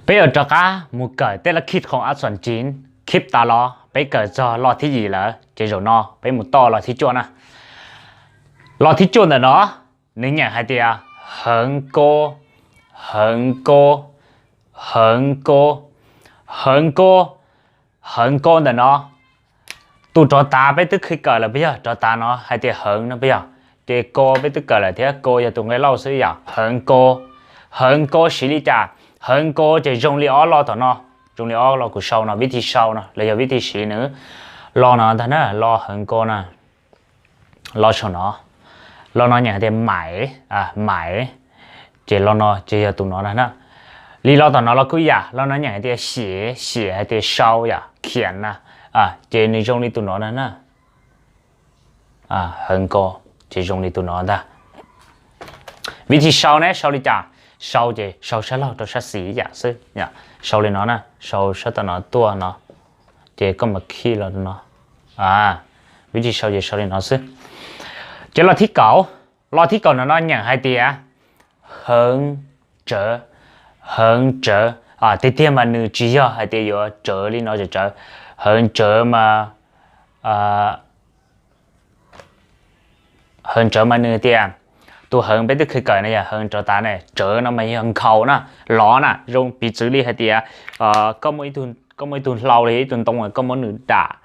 Peb yuav rov qab mus kawm tej lab khib qhoom ab xoom civ, khib tas los peb kawm txog lo thib yim lawm ces zaum no peb mus toj lo thib cuaj na. Lo thib cuaj ntawm no nws nyeem hais tias heev ko, heev ko, heev ko, heev ko, heev ko ntawm no. Tus rov tav peb twb khij kawm lawm puas yog? Rov tav no hais tias heev no puas yog? Ces ko peb twb kawm lawm thiab, ko yog tus nqe lauj xwb yom. Heev ko, heev ko siv li cas? Heev ko ces zoo li ob lo tom no, zoo li ob lo kuv sau no, vib thib sau no los yog vib thib siv nws. Lo no ntag na, lo heev ko na, lo saum no, lo no nyeem hais tias maiv, maiv, ces lo no ces yog tus no na. Li lo tom no los kuj yam, lo no nyeem hais tias xyem, xyem hais tias sau yom, khiam na, ces nws zoo li tus no na na. Heev ko ces zoo li tus no ntag. Vib thib sau ne sau li cas? Sau ces sau sab laug rau sab xis yam xwb. Sau li no na, sau sab tom no tuaj no, ces koj mam khij los no. Vib thib sau ces sau li no xwb. Ces lo thib kaum, lo thib kaum no no nyeem hais tias heev tsawv, heev tsawv. Tiag tiag mas nws tsis yog hais tias yuav tsawv li no tsawv, heev tsawv mas heev tsawv mas nws tias, tus heev peb twb khij kawm na yog heev rov tav ne, tsawv no mas yog nkhaus na, lov na. Zoo piv txwv li hais tias koj muaj ib tug hlau li ib tug ntoo, koj muab nws dam,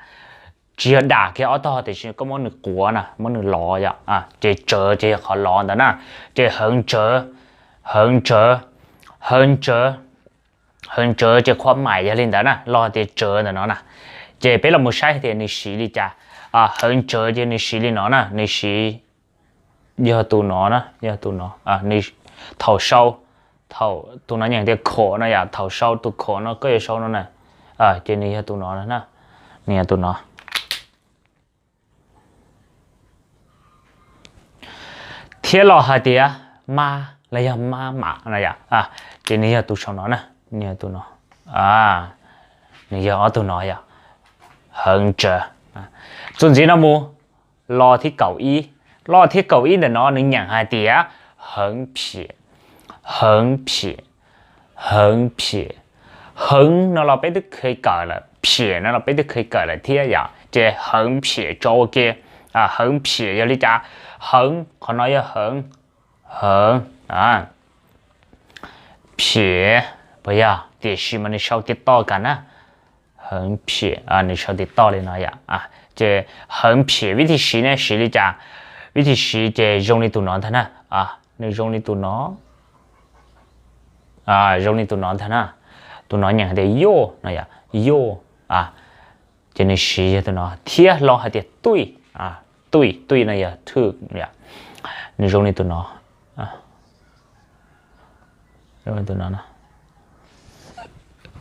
tsis yog dam kiag ob tog tiam sis koj muab nws quav na, muab nws lov yom, ces tsawv ces yog qhov lov ntawd na. Ces heev tsawv, heev tsawv, heev tsawv, heev tsawv ces qhuab mais yog li ntawd na, los tias tsawv ntawm no na. Ces peb los mus saib tias nws siv li cas. Heev tsawv ces nws siv li no na, nws siv yog tus no na, yog tus no. Nws thaum sau, thaum tus no nyeem tias khom no yom, thaum sau tus khom no koj yuav sau no na, ces nws yog tus no na, nws yog tus no. Thiab los hais tias mab los yog mab mam no yom, ces nws yog tus saum no na, nws yog tus no, nws yog ob tug no yom, heev tsawv. Txuas ntxiv no mus, lo thib kaum ib, lo thib kaum ib ntawm no nws nyeem hais tias heev phiam, heev phiam, heev phiam. Heev no los peb twb khij kawm lawm, phiam no los peb twb khij kawm lawm thiab yom, ces heev phiam tso ua ke. Heev phiam yog li cas? Heev, qhov no yog heev, heev, phiam, puas yog? Tiam sis mas nws sau tiv toj kag na. Heev phiam, nws sau tiv toj li no yom. Ces heev phiam vib thib siv ne siv li cas? Vib thib siv ces zoo li tus no ntag na. Nws zoo li tus no, zoo li tus no ntag na. Tus no nyeem hais tias yuj no yom, yuj. Ces nws siv yog tus no thiab los hais tias tuj, tuj, tuj no yog thwj, nws zoo li tus no.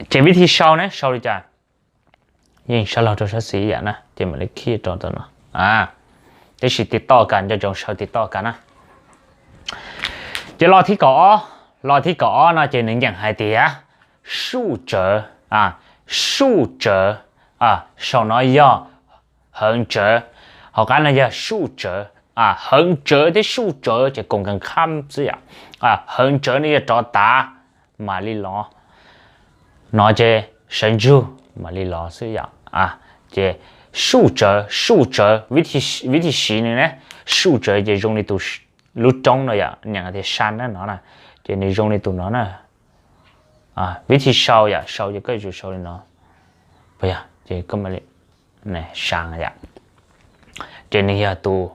Ces vib thib sau ne sau li cas? Yeej sab laug rau sab xis yam na, ces mam li khij rau tus no. Tab sis tiv toj kag, nco ntsoov sau tiv toj kag na. Ces lo thib kaum ob, lo thib kaum ob no ces nws nyeem hais tias suj tsawv, suj tsawv. Saum no yog heev tsawv, hauv qab no yog suj tsawv. Heev tsawv thiab suj tsawv ces koom kag khab xwb yom. Heev tsawv no yog rov tav mam li lov, no ces sawv ntsug mam li lov xwb yom. Ces suj tsawv, suj tsawv, vib thib siv nws ne, suj tsawv ces zoo li tus lub roob no yom, nyeem tias sa na no na, ces nws zoo li tus no na. Vib thib sau yom, sau ces koj yuav tsum sau li no, puas yog? Ces koj mam li sa yom. Ces nws yog tus,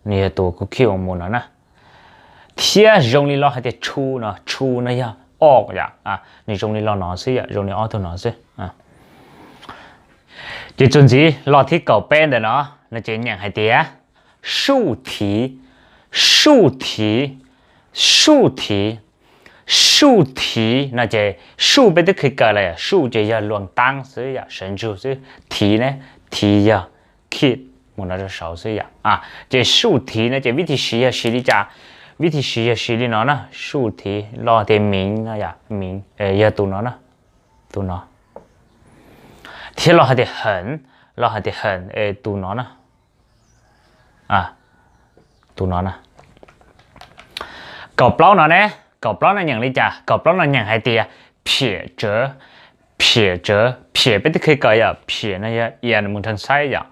nws yog tus kuv khij ua mus no na. Thiab zoo li lo hais tias tshu no, tshu no yog ob yom, nws zoo li lo no xwb yom, zoo li ob tug no xwb. Ces txuas ntxiv lo thib kaum peb ntawm no, no ces nyeem hais tias suj thiv, suj thiv, suj thiv. Suj thiv no ces suj peb twb khij kawm lawm, suj ces yog luag taab xwb yom, sawv ntsug xwb. Thiv ne, thiv yog khij mus no rau saud xwb yom. Ces suj thiv no ces vib thib siv yog siv li cas? Vib thib siv yog siv li no na, suj thiv, lo tias miv no yom, miv, yog tus no na, tus no. Thiab lo hais tias heev, lo hais tias heev, tus no na, tus no na. Kaum plaub no ne, kaum plaub no nyeem li cas? Kaum plaub no nyeem hais tias Phiam tsawv, phiam tsawv, phiam peb twb kheev kawm yom, phiam no yog ias mus nrhee xaib yom.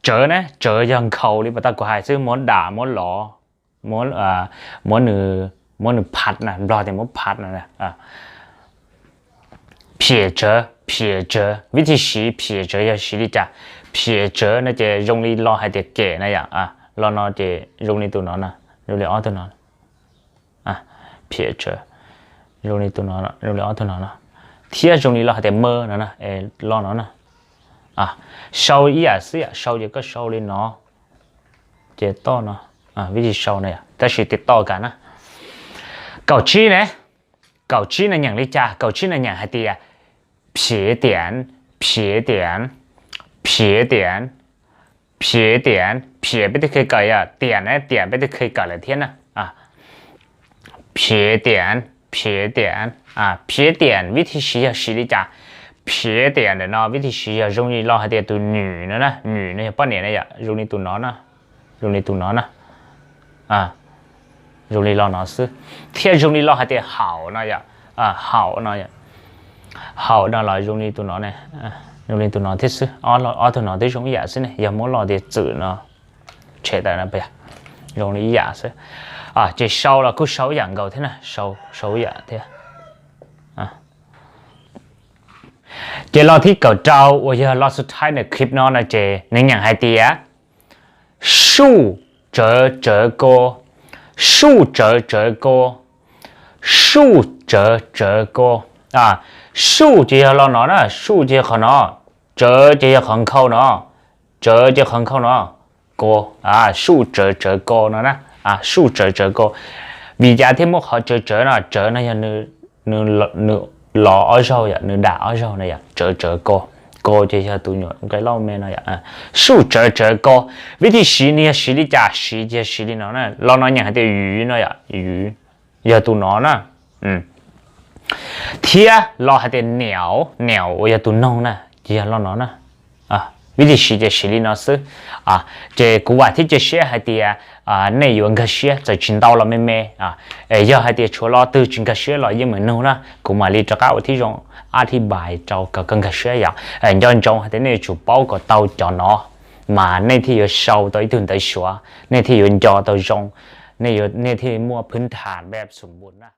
Tsawv ne, tsawv yog nkhaus li pas tau kuv hais xwb, muab dam, muab lov, muab, muab nws, muab nws phaj na, Nplog tias muab phaj no. Phiam tsawv, phiam tsawv, vib thib siv phiam tsawv yog siv li cas? Phiam tsawv no ces zoo li lo hais tias kem na yom, lo no ces zoo li tus no na, zoo li ob tug no. Phiam tsawv, zoo li tus no, zoo li ob tug no no, thiab zoo li lo hais tias mawj no, lo no na. Sau ib yam xwb yom, sau ces koj sau li no, ces toj no, vib thib sau na yom, tab sis tiv toj kam na. Kaum tsib ne, kaum tsib no nyeem li cas? Kaum tsib no nyeem hais tias phiam tiam, phiam tiam, phiam tiam, phiam tiam, phiam peb twb kheev kawm yom, tiam ne, tiam peb twb kheev kawm lawm thiab na. Phiam tiam, phiam tiam, phiam tiam vib thib siv yog siv li cas? Phiam tiam ntawm no vib thib siv yog zoo li lo hais tias tus nwm no na, nwm no yog poj niam na yom, zoo li tus no na, zoo li tus no na, zoo li lo no xwb, thiab zoo li lo hais tias haum no yom, haum no, haum no los zoo li tus no, zoo li tus no thiab xwb, ob tug no twb zoo ib yam xwb ne, yog muab lo tias txwm no tshem tawm no, zoo li ib yam xwb. Ces sau los kuj sau ib yam nkaus thiab na, sau ib yam thiab. Ces lo thib kaum rau uas yog lo xub thawj ntawm clip no no ces nws nyeem hais tias suj tsawv tsawv ko, suj tsawv tsawv ko, suj tsawv tsawv ko. Suj ces yog lo no na, suj ces yog qhov no, tsawv ces yog qhov nkhaus no, tsawv ces qhov nkhaus no, ko, suj tsawv tsawv ko no na, suj tsawv tsawv ko. Vim cas thiaj muaj qhov tsawv tsawv no? Tsawv no yog nws los ob zaug yom, nws dam ob zaug no yom, tsawv tsawv ko, ko ces yog tus nyuam nqe lauj me no yom. Suj tsawv tsawv ko, vib thib siv nws yog siv li cas? Siv ces yog siv li no na, lo no nyeem hais tias yuv no yom, yuv yog tus no na. Thiab lo hais tias niam, niam uas yog tus noog na, ces yog lo no na. Vib thib siv ces siv li no xwb. Ces kuv vam thiab cia siab hais tias nej yuav nkag siab, txawm tsis ntau los me me. Yog hais tias tshuav lo twg tsis nkag siab los yeej meem nug na, kuv mam li rov qab ua thib zoo, a thib npais rau kom koj nkag siab yom. Nco ntsoov hais tias nej yuav tsum paub kom tau cov no, mas nej thiaj yuav sau tau ib tug ntawv Suav, nej thiaj yuav nco tau zoo, nej thiaj muaj phwb thas npe xum npu na.